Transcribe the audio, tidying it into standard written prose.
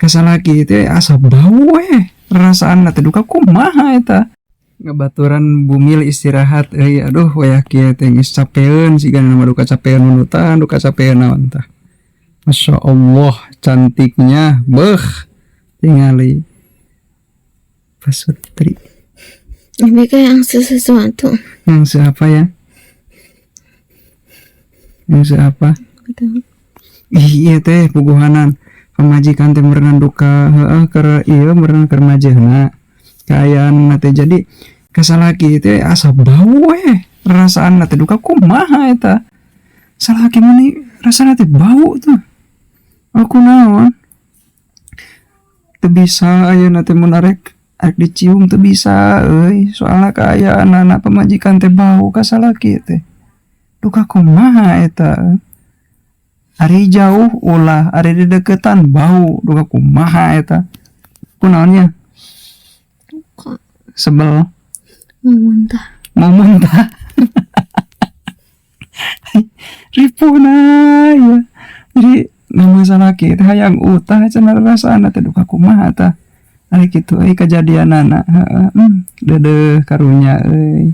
Ka salaki teh asa bau we rarasaan teh, duka kumaha eta. Ngebaturan bumil istirahat euy. Aduh, wayah kieu teh geus capeun sigana mah, duka capeun nundutan, duka capeun naon tah. Masya Allah, cantiknya, beuh, tingali pasutri. Ini kayak angsa sesuatu. Yang siapa ya? Yang siapa? Gitu. Ih, iya teh puguhanan pamajikan teh meureunan duka heueuh keur ieu meureunan keur majehna kaayaan teh, jadi ka salaki teh asa bau we rarasaan teh, duka kumaha eta. Salaki mah nih rasana teh bau tuh. Aku naon teu bisa ayeuna teh, mun arek arek dicium teu bisa euy, soalna kaayaan pamajikan teh bau ka salaki teh, duka kumaha eta. Ari jauh ulah, ari dideukeutan bau, duka kumaha eta. Kunaon nya? Kok Sebel. Mau muntah. Mau muntah. Ripuhna ya. Jadi nama salaki teh hayang utah cenah, rasana teh duka kumaha tah. Ari kitu euy kajadianana, heeh, deudeuh karunya euy.